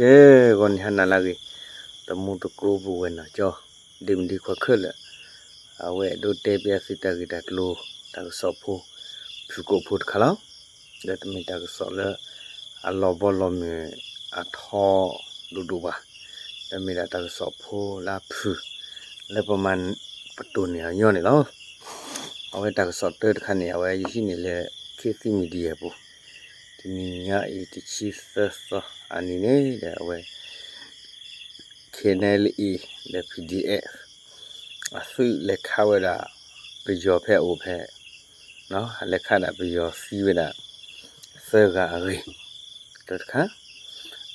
ကဲ ဂီၤနံၤဟါနၤလၢအဂ့ၤ, သမူသကိးပုၢ်ဝဲၢ်နီၢ်ကၠီ ဒ့မုၣ်ဒ့ခွါခဲလၢာ်, အဝဲအဲၣ်ဒိးတဲပျးသုတၢ်ဂ့ၢ်တၢ်ကျိၤ တၢ်ကစီၣ်ဖိ ဖုၣ်ကိာ်ဖိတခါလီၤ. ဒီးတမ့ၢ်တၢ်ကစီၣ်လၢ အလီၤဘီလီၤမုၢ်အထီဒိၣ်ဒိၣ်ဘၣ်, ဒီးမ့ၢ်ဒၣ်တၢ်ကစီၣ်ဖိလၢအဖုၣ် လၢပမၤပတိၢ်န့ၢ်အီၤညီန့ၣ်လီၤ. အဝဲတၢ်ကစီၣ်တၢတခါန့ၣ် အဝဲယဟံးန့ၢ်လၢ ခေတ်သစ် Media ပူၤ, တနံၤညါအံၤတဆံသၢသီအနံၤန့ၣ်ဒီး အဝဲ K N L A ဒီး P D F အသုးလဲၤခးဝဲဒၣ် ပယီၤဖဲအအိၣ်ဖဲ လဲၤခးဒၣ်ပယီၤသံဝဲဒၣ် သၢဂၤအဂ့ၢ် တၢတခါ,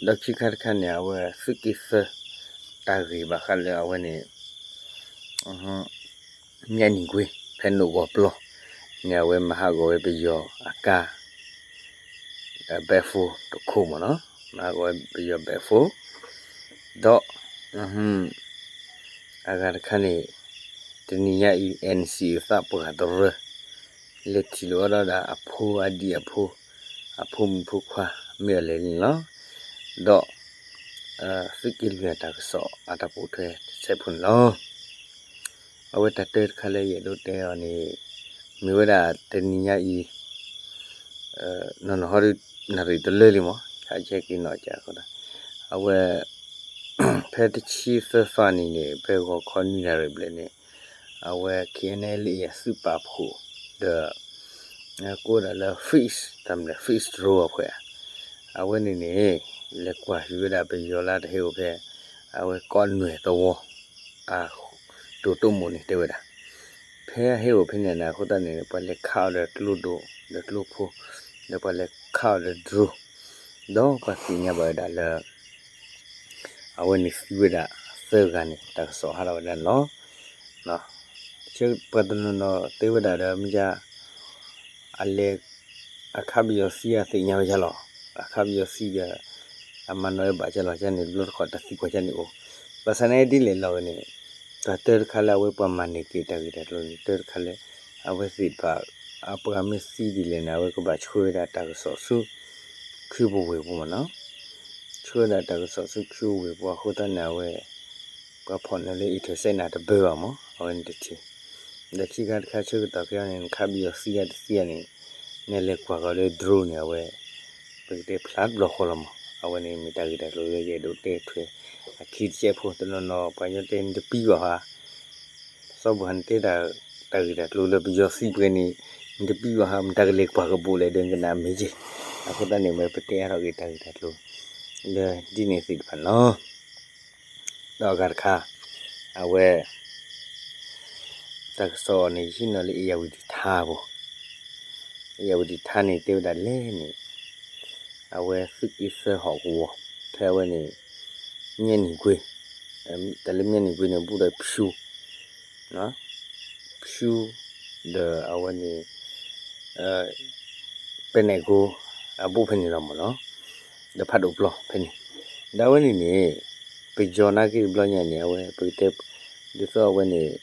ဒီးခံခါတခါန့ၣ် အဝဲသုးက့သၢ တၢ်ဂ့ၢ်ဘၣ်ဃးလၢအဝဲန့ၣ် မၠဲနံၣ်ကွ့ ဖဲနိၣ်ဂီၤပျီန့ၣ် အဝဲမၤဟးဂီၤဝဲပယီၤအကါ ဘဲးဖိတခိၣ်မ့ၢ်နီၤ, မၤဟးဂီၤဝဲပယီၤဘဲးဖိ, ဒီး အဂၤတခါန့ၣ် တနံၤညါအံၤ N C A သးပှၢ်တရၢ လဲၤထံၣ်လိာ်အီၤဒီးအဖိအဒံၣ်အဖိ အဖိမုၣ်ဖိခွါမ့ၢ်အီၤလဲၣ်န့ၣ်လီၤ. ဒီး သုးက့လွံၢ်အတၢ်ကစီၣ်အတၢ်ပိာ်ထွဲတစဲးဖိန့ၣ်လီၤ. အဝဲတၢ်တၢတခါလၢယအဲၣ်ဒိးတဲအီၤန့ၣ် မ့ၢ်ဝဲဒၣ်တနံၤညါအံၤ နီၢ်နီၢ်ဟီဒုးနၣ်ရံၣ်တလၢလံမး ဟးဆဲက့ၤနီၢ်ကၠးအဃိသတး အဝဲ ဖဲတဆံသၢသီနံၤန့ၣ် ဖဲဂီၤခီနွံနၣ်ရံၣ်ဘျဲၣ်န့ၣ် အဝဲ K N L A အသုးပာ်ဖှိၣ် ဒီး ကိးဒၣ်လၢ Fixed တၢ်မနုၤ Fixed Road အဖှဲး အဝဲန့ၣ်န့ၣ် လဲၤကွၢ်ဟံးဝဲဒၣ်ပယီၤလၢတဟဲအိၣ်ဖဲ အဝဲကီးနွဲၣ်သဝီ အ ဒိၣ်တိၢ်မိၣ်န့ၣ်တဲဝဲဒၣ် ဖဲအဟဲအိၣ်ဖဲန့ၣ်န့ၣ် အဃိသတးန့ၣ် ပှၤလဲၤခးအီၤဒီးကျိဒိၣ် ဒီးကျိဖိ ဒီးပှၤလဲၤခးအီၤဒီး drone ဒီးပှၤသ့ၣ်ညါဘၣ်ဝဲဒၣ်လၢ အဝဲန့ၣ်သံဝဲဒၣ်သၢဂၤန့ၣ် တၢ်ကစီၣ်ဟးထီၣ်ဝဲဒၣ်န့ၣ်လီၤ. ပှၤတနီၤနီၤတဲဝဲဒၣ်ဒီးမ့ၢ်ယါ အလဲၤ အခးပယီၤသံအသ့ၣ်ညါဝဲယါလီၤ. အခးပယီၤသံဒီး အမၤနီၣ်ဝဲဘၣ်ယါလီၤ ယါန့ၣ် တဘျီတခီၣ်တၢ်သံကွၢ်ယါန့ၣ်အိၣ် ဘၣ်ဆၣ်န့ၣ်ဒ်လဲၣ်လီၤဝဲန့ၣ် တၢ်တၢတခါလၢအဝဲပှၤမၤန့ၢ်က့ၤတၢ်ဂ့ၢ်တၢ်ကျိၤန့ၣ် တၢတခါလၢ အဝဲသ့ၣ်တဖၣ် အပှၤမ့ၢ်သံဒ်လဲၣ်န့ၣ် အဝဲကဘၣ်ဆှၢဝဲဒၣ်တၢ်ကစီၣ်ဆူ ခူပူၤဝ့ၢ်ပူၤမ့ၢ်နီၤ ဆှၢဝဲဒၣ်တၢ်ကစီၣ်ဆူခူပူၤဝ့ၢ်ပူၤအဃိသတးန့ၣ် အဝဲ ပှၤဖီၣ်န့ၢ်လၢ intercept န့ၣ် တဘၢဘၣ်မး အဝဲန့ၣ်တထံၣ် ဒီးခံခါတခါဆၢကတီၢ်ခဲအံၤန့ၣ် နခးပယီၤသံယါတသံယါန့ၣ် နလဲၤကွၢ်ကီးလၢ drone န့ၣ် အဝဲ ပကတဲဖျါတဘျီဃီလီၤမး အဝဲန့ၣ်မ့ၢ်တၢ်ဂ့ၢ်တၢ်ကျိၤလၢယအဲၣ်ဒိးတဲထွဲ အခံတစဲးဖိ တနီၤနီၤ ပှၤကညီတဲနတပံၤဘၣ်ဟါ စီၤဘၣ်ဟါနတဲတၢ် တၢ်ဂ့ၢ်တၢ်ကျိၤလၢပယီၤသံပှဲၤန့ၣ် နတပံၤဘၣ်ဟါ မတၤကလဲၤကွၢ်ကဘိးလဲၣ်ဒီးကနၣ်မ့ၢ်က့ၤ အဃိသတးန့ၣ် မ့ၢ်ပတဲအါထီၣ်က့ၤတၢ်ဂ့ၢ်တၢ်ကျိၤ လၢဒ်န့ၣ်သ့ၣ်တဖၣ်န့ၣ်လီၤ. ဒီးအဂၤတခါ အဝဲ တၢ်ကစီၣ်န့ၣ် ယဟံးန့ၢ်လၢ ဧရာဝတီ ထါ ပူၤ ဧရာဝတီ ထါ န့ၣ် တဲဝဲဒၣ်လဲၣ်န့ၣ် အဝဲသုးက့သၢဟီၣ်ကဝီၤ ဖဲအဝဲန့ၣ် မၠဲနံၣ်ကွ့ တၢ်လၢမၠဲနံၣ်ကွ့န့ၣ် ဘူးဒီးဖၠူ ဖၠူ ဒီးအဝဲန့ၣ် ပဲနဲၣ်ကိ အဘူးဖဲန့ၣ်လီၤမ့ၢ်နီၤ ဒီးဖးဒိၣ်ပျီဖဲန့ၣ် ဒီးအဝဲန့ၣ်န့ၣ် ပယီၤနာ်က့တဘျီညါန့ၣ် အဝဲပကတဲ ဒ်သိးအဝဲန့ၣ်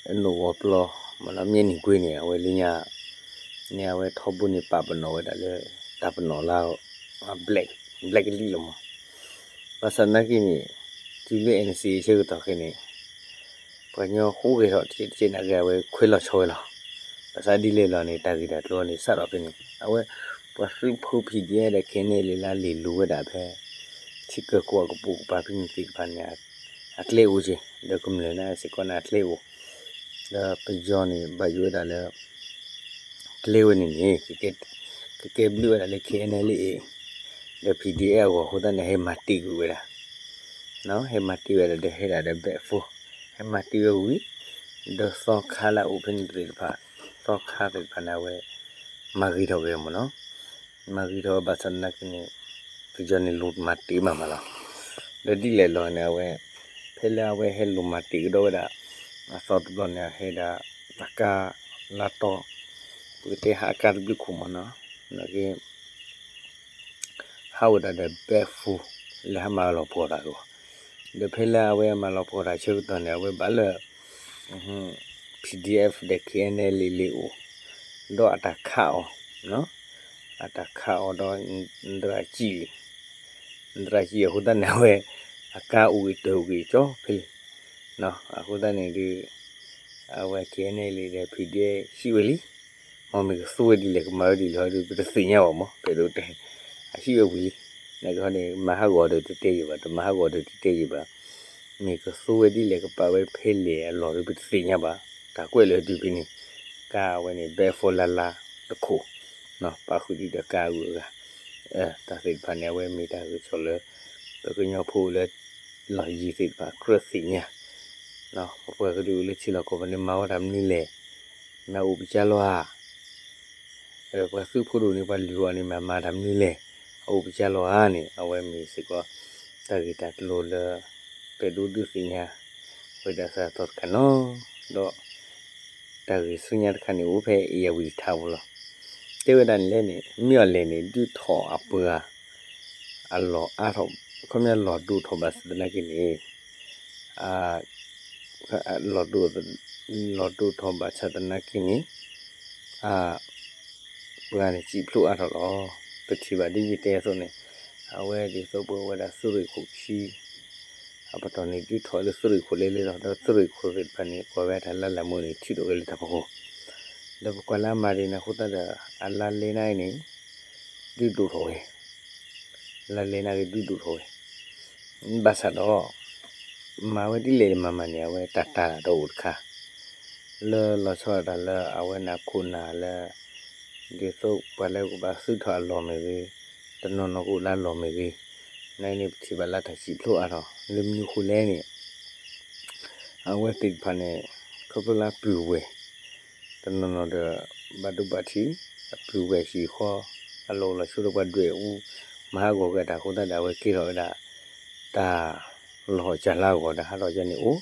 နိၣ်ဂီၤပျီ မ့ၢ်နီၤ မၠဲနံၣ်ကွ့န့ၣ် အဝဲလၢညါ န့ၣ် အဝဲထီဘိန့ၣ် ပာ်ပနီၣ်ဝဲဒၣ်လၢ တၢ်ပနီၣ်လၢ black black လံလီၤမး ဘၣ်ဆၣ်နာ်က့န့ၣ် တုၤလၢ N C A ဆၢကတီၢ်ခဲအံၤန့ၣ် ပှၤကညီဃိဂဲၤထီၣ်တကဲးတကဲးနာ်က့ အဝဲခွဲးလီၤဆီဝဲလီၤ. ဘၣ်ဆၣ်ဒ်လဲၣ်လီၤန့ၣ် တၢ်ဂ့ၢ်တၢ်ကျိၤန့ၣ် စးထီၣ်ဖဲန့ၣ် အဝဲ ပှၤသုးဖိ P D F ဒီး K N L A လၢအလ့ၢ်လိၤဝဲဒၣ်ဖဲ ထံကၢၢ်ကီၢ်အကပိာ်ကပၤဖဲန့ၣ်သ့ၣ်တဖၣ်န့ၣ် အကျဲအိၣ်က့ၤ ဒီးကမျၢၢ်န့ၣ်စ့ၢ်ကီးန့ၣ်အကျဲအိၣ် ဒီးပယီၤန့ၣ် ဘၣ်ယိၣ်ဝဲဒၣ်လၢ ကျဲဝဲန့ၣ်န့ၣ် ကကဲဘျုးဝဲဒၣ်လၢ K N L A ဒီး P D F အဂီၢ်အဃိသတးန့ၣ် ဟဲမၤတ့ၢ်ကွံာ်ဝဲဒၣ် ဟဲမၤတ့ၢ်ဝဲဒၣ်ဒီးဟဲဒၣ်ဒီးဘဲၣ်ဖိ ဟဲမၤတ့ၢ်ဝဲဝံၤ ဒီးသီခါလၢအအိၣ်ဖဲန့ၣ်သ့ၣ်တဖၣ် သီခါသ့ၣ်တဖၣ်န့ၣ် အဝဲ မၤဂ့ၤထီၣ်က့ၤမ့ၢ်နီၤ မၤဂ့ၤထီၣ်ဘၣ်ဆၣ်သနာ်က့န့ၣ် ပယီၤန့ၣ်လိၣ်မၤတ့ၢ်မးမးလီၤ. ဒီးဒ်လဲၣ်လီၤန့ၣ် အဝဲ ဖဲလၢအဝဲဟဲလိၣ်မၤတ့ၢ်ကဒီးဝဲဒၣ် အသီတဘျီန့ၣ် အဟဲဒၣ် အကါလါတီ ပကတဲဟးအကါတဘျုးခိၣ်မ့ၢ်နီၤ နာ်က့ ဟးဝဲဒၣ်ဒီးဘဲၣ်ဖိ လၢဟးမၤလီၤပှီၢ်တၢ်အဂီၢ် ဒီးဖဲလၢအဝဲမၤလီၤပှီၢ်တၢ်ဆၢကတီၢ်န့ၣ် အဝဲဘၣ်လၢ P D F ဒီး K N L A လ့ၣ်အိၣ် ဒီးအတၢ်ခးအီၤ အတၢ်ခးအီၤဒီး နတရၣ်ကံၣ်လံ သရၣ်ကံအဃိသတးန့ၣ် အဝဲ အကါအိၣ်ဂ့ၤတၢ်အိၣ်ဂ့ၤကၠီဖဲလဲၣ်. အဃိသတးန့ၣ်ဒီး အဝဲ KNLA ဒီး PDF ဟံးဝဲလံ. မ်မ့ၢ်ကသူဝဲဒ်လဲၣ် ကမၤဝဲဒ်လဲၣ်ဒီး ပတသ့ၣ်ညါဘၣ်မး ဖဲဒိးတဲ အဟံးဝဲဝံၤလံ. နကဟီန့ၣ် မၤဟးဂီၤဒီးတတဲယံၤဘၣ်, တမၤဟးဂီၤဒီးတတဲယံၤဘၣ်. မ့ၢ်ကသူဝဲဒ်လဲၣ် ကပာ်ဝဲဖဲလဲၣ်အလီၢ်ဒီး ပတသ့ၣ်ညါဘၣ်. တၢ်ကွဲးလၢဒုးဖဲန့ၣ် ကါအဝဲန့ၣ် ဘဲဖိလါလါတခိၣ် ပာ်ဃုာ်ဒ်ဒီးကါအဂုၤအဂၤ တၢ်သ့ၣ်တဖၣ်န့ၣ် အဝဲမ့ၢ်တၢ်ဂ့ၢ်ဆိးလၢ ပကညီဖိလၢ လီၢ်ယံၤသ့ၣ်တဖၣ်ကြၢးသ့ၣ်ညါ, ပှၤကဒုးအိၣ်လၢထံလီၢ်ကီၢ်ပူၤန့ၣ် မၤဝဲတၢ်မနုၤလဲၣ်, မ့ၢ်အိၣ်ပကၢလီၤဧါ, ပှၤသုးဖိဒိၣ်န့ၣ် ပှၤလုၢ်အီၤန့ၣ် မ့ၢ်မၤတၢ်မနုၤလဲၣ်, အအိၣ်ပကၢလီၤဧါန့ၣ် အဝဲမ့ၢ်စ့ၢ်ကီး တၢ်ဂ့ၢ်တၢ်ကျိၤလၢ ပဒိးဒုးသ့ၣ်ညါ ဝဲဒၣ်သးသီတခါနီၤ, ဒီး တၢ်ဂ့ၢ်ဆူညါတခါန့ၣ် အိၣ်ဖဲအ့ၣ်ယၣ်ဝံၤတထါပူၤလီၤ. တဲဝဲဒၣ်န့ၣ်လဲၣ်န့ၣ် မ့ၢ်အီၤလဲၣ်န့ၣ် ဒုးထီၣ်အပှၤ အလီၢ်အါထီၣ် ခီပညီလီၢ်ဒိၣ်ထီၣ်ဘၣ်ဆၣ်သနာ်က့န့ၣ် လီၢ်ဒိၣ် လီၢ်ဒိၣ်ထီၣ်ဘၣ်ဆၣ်သနာ်က့န့ၣ် ပှၤန့ၣ် စံးဖျိအါထီၣ်လီၤ. ပထံၣ်ဘၣ်ဒ်ယတဲအသိးန့ၣ် အဝဲဒ်သိးပဝဲဒၣ်သုးရ့ၣ်ခိၣ်ခံ အပတီၢ်န့ၣ် ဒုးထီၣ်လၢသုးရ့ၣ်ခိၣ်လဲလဲလီၤ. ဒီးသုးရ့ၣ်ခိၣ်သ့ၣ်တဖၣ်န့ၣ် ကွၢ်ဝဲတၢ်လါလၢ်မူန့ၣ် ထုးထီၣ်ဝဲလၢတၢ်ဖီခိၣ်, ဒီးပကွၢ်လၢအမၤဒ်န့ၣ်အဃိသတးဒီး အလါလဲနၣ်အံၤန့ၣ် ဒုးဒိၣ်ထီၣ်ဝဲ, လါလဲနၣ်ဂ့ၤဒုးဒိၣ်ထီၣ်ဝဲ, ဘၣ်ဆၣ်ဒီး မၤဝဲဒ်လဲၣ်မၤမၤန့ၣ် အဝဲတၢ်တၢ်တအိၣ်တခါ လၢလီၤဆီဒၣ်တၢ်လၢအဝဲန့ၣ်ခိၣ်နၢ်လၢ ဒ်သိးပှၤလၢကဘၣ်သုးထီၣ်အလီၢ်မ့ၢ်ဂ့ၤ, တနီၤနီၤကအိၣ်လၢအလီၢ်မ့ၢ်ဂ့ၤ, နန့ၣ်ပထံၣ်ဘၣ်လၢတၢ်စံးဖျိအါထီၣ် လၢမနုၤအဃိလဲၣ်န့ၣ် အဝဲသ့ၣ်တဖၣ်န့ၣ် ခီဖျိလၢအပုၢ်ဝဲၢ် တနီၤနီၤဒီး ဘၣ်ဒိဘၣ်ထံး အပုၢ်ဝဲၢ်ဟံၣ်ဃီ အလီၢ်အိၣ်လီၢ်ဆိးဒီးပှၤဒွဲၣ်အူ မၤဟးဂီၤက့ၤတၢ်အဃိသတးဒီး အဝဲကဲထီၣ်ဝဲဒၣ် တၢ်လီၤဟီၣ်ကၢ်လါအဂီၢ်ဒီး ဟးထီၣ်ကၢ်န့ၣ်အိၣ်,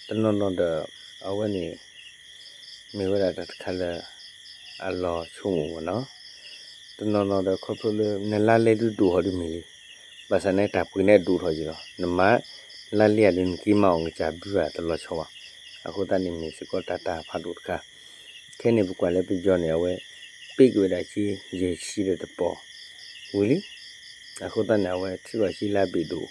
တနီၤနီၤဒီး အဝဲန့ၣ် မ့ၢ်ဝဲဒၣ်တၢ်တခါလၢ အလီၤဆိကမိၣ်မ့ၢ်နီၤ, တနီၤနီၤဒီးခီဖျိလၢ နလါလဲဒုးဒိၣ်ထီၣ်ဒုးမ့ၢ်လံ, ဘၣ်ဆၣ်န့ၣ်တၢ်ပှ့ၤန့ၣ်ဒိၣ်ထီၣ်က့ၤလီၤ. နမၤလါလဲအံၤဒီး နက့ၤမၤအီၣ်နကစၢ်ဘုဧါတလီၤဆီဘၣ်. အဃိသတးန့ၣ်မ့ၢ်စ့ၢ်ကီးတၢ်တၢ်ဖးဒိၣ်တခါ, ခဲန့ၣ်ပကွၢ်လၢပယီၤန့ၣ် အဝဲ ပ့းက့ၤဝဲဒၣ်က့ ယဲၢ်ဆံဒီးတပီၢ် ဝံၤလံ. အဃိသတးန့ၣ် အဝဲထုးထီၣ်က့လၢအဘ့ၣ်ဒိၣ်,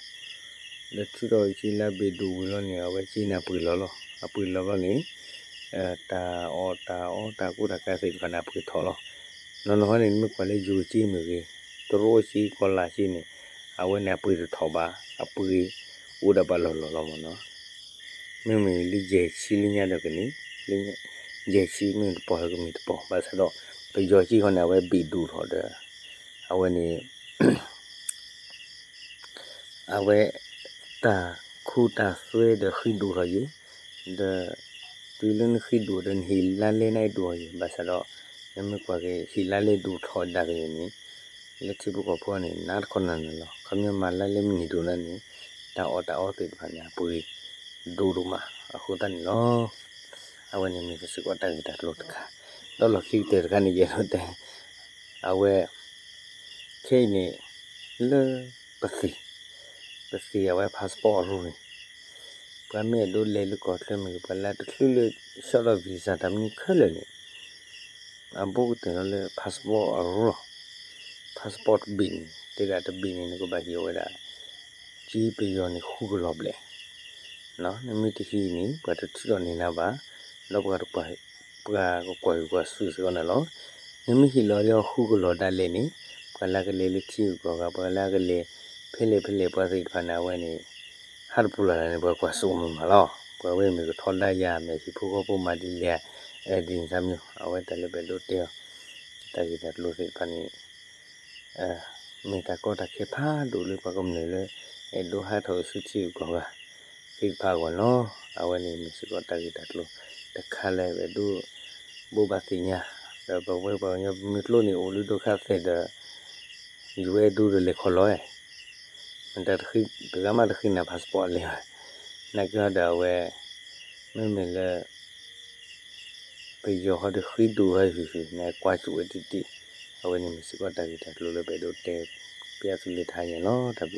ဒီးထုးထီၣ်က့လၢအဘ့ၣ်ဒိၣ်ဝံၤလီၤန့ၣ် အဝဲက့န့ၣ်အပှ့ၤလီၤလီၤ. အပှ့ၤလီၤလီၤန့ၣ် တၢ်အီၣ်တၢ်အီတၢ်ကူတၢ်ကၤသ့ၣ်တဖၣ်န့ၣ် အပှ့ၤထီၣ်လီၤ. နီၢ်နီၢ်ဟီန့ၣ် မ့ၢ်ကွၢ်လၢယိၤက့မ့ၢ်ဂ့ၤ, တရူးက့ကီၤလၤက့န့ၣ် အဝဲန့ၣ်အပှ့ၤတထီၣ်ဘၣ်, အပှ့ၤအိၣ်ဒၣ်ဘၣ်လီၢ်လီၢ်လီၤမ့ၢ်နီၤ. မ့မ့ၢ်လၢယဲၢ်ဆံလၢညါဒီးကန့ၣ်, လၢယဲၢ်ဆံမ့ၢ်တပီၢ်လၢကမ့ၢ်တပီၢ်, ဘၣ်ဆၣ်ဒီး ပယီၤက့ဃီန့ၣ် အဝဲဘ့ၣ်ဒိၣ်ထီၣ်ဒီး အဝဲန့ၣ် အဝဲ တၢ်ခူတၢ်သွဲဒီးဃံဒိၣ်ထီၣ်ယံၤ, ဒီး တုၤလၢနဃံဒိၣ်ဒီးနဟ့ၣ်လါလဲနၤအံၤဒိၣ်ထီၣ်ယံၤ, ဘၣ်ဆၣ်ဒီး နမ့ၢ်ကွၢ်က့ၤဟ့ၣ်လါလဲဒိၣ်ထီၣ်ဒၣ်က့ၤန့ၣ် လၢထံဖိကီၢ်ဖိန့ၣ် နးတခီနၤနၤလီၤ. ခီပညီမၤလါလဲမုၢ်နံၤဒိၣ်နၤန့ၣ် တၢ်အီၣ်တၢ်အီသ့ၣ်တဖၣ်န့ၣ် အပှ့ၤဒိၣ်ဒိၣ်မး အဃိသတးန့ၣ်လီၤ. အဝဲန့ၣ်မ့ၢ်စ့ၢ်ကီးတၢ်ဂ့ၢ်တၢ်ကျိၤတခါ, ဒီးလီၢ်ခံကတၢၢ်တခါန့ၣ် ယအဲၣ်ဒိးတဲ အဝဲ ခဲအံၤန့ၣ် လၢပသ့ၣ်, ပသ့ၣ်အဝဲ passport အရူန့ၣ်, ပှၤမ့ၢ်အဲၣ်ဒိးလဲၤလၢကီၢ်ချၢမ့ၢ်ဂ့ၤ, ပှၤလၢတချုးလၢ လျှောက်ထား visa တၢ်မနုၤခဲလၢာ်န့ၣ် အဘူးကတၢၢ်လီၤလၢ passport အရူလီၤ. passport တဘ့ၣ်န့ၣ် တဲဒၣ်တဘ့ၣ်န့ၣ် နကဘၣ်ဟ့ၣ်အီၤဝဲဒၣ် က့ပယီၤန့ၣ် ဃုကလီၤဘျဲၣ်, နမ့ၢ်တဟ့ၣ်န့ၣ် ပှၤတထုးထီၣ်န့ၢ်နၤဘၣ်, ဒီးပှၤ ပှၤကကွၢ်ဂ့ၢ်ကွၢ်စူးစ့ၢ်ကီးနၤလီၤ. နမ့ၢ်ဟ့ၣ်လီၤလၢအီၤဃုကလီၤဒၣ်လဲာ်န့ၣ် ပှၤလၢကလဲၤလၢထံဂုၤကီၢ်ဂၤ ပှၤလၢကလဲၤ ဖဲလဲၣ်ဖဲလဲၣ်ပှၤသ့ၣ်တဖၣ်န့ၣ် အဝဲန့ၣ် ဟးတပူၤလၢ်လၢ်န့ၣ် ပှၤကွၢ်စိကမီၤမးလီၤ. ပှၤဝဲမ့ၢ်ကထီဒါယၤ မ့ၢ်ဟံၣ်ဖိဃီဖိမၤဒ်လဲၣ်ဧါ, ဒ်န့ၣ်သးမံၤ အဝဲတၢ်လၢပအဲၣ်ဒိးတဲအီၤ တၢ်ဂ့ၢ်တၢ်ကျိၤသ့ၣ်တဖၣ်န့ၣ် မ့ၢ်တၢ်ကီတၢ်ခဲဖးဒိၣ်လၢပှၤကမျၢၢ်လၢ အဲၣ်ဒိးဟးထီၣ်ဆူထံဂုၤကီၢ်ဂၤသ့ၣ်တဖၣ်အဂီၢ်လီၤ. အဝဲန့ၣ်မ့ၢ်စ့ၢ်ကီးတၢ်ဂ့ၢ်တၢ်ကျိၤတခါလၢပအဲၣ်ဒိး ဘိးဘၣ်သ့ၣ်ညါ, ဒီးပဝဲပှၤကညီပမ့ၢ်ကျိန့ၣ် အိၣ်လၢဒုက္ခသည်ဒီး ယူၤအဲၣ်ဒိးဒီးလဲၤခီလီၤဧါ, မ့ၢ်တၢ်တဃံ ပဂၤမးတဃံနၤ passport လဲၤဘၣ်, နာ်က့ဟီဒီးအဝဲ မ့မ့ၢ်လၢ ပယီၤဟီဒီးဃံဒိၣ်ဟီဟုၣ်ဟုၣ် နကွၢ်စိဝဲတံၢ်တံၢ်, အဝဲန့ၣ်မ့ၢ်စ့ၢ်ကီးတၢ်ဂ့ၢ်တၢ်ကျိၤလၢပအဲၣ်ဒိးတဲ ပျၢ်သုလၢတဟါညါလီၤ. တၢ်ဘျုး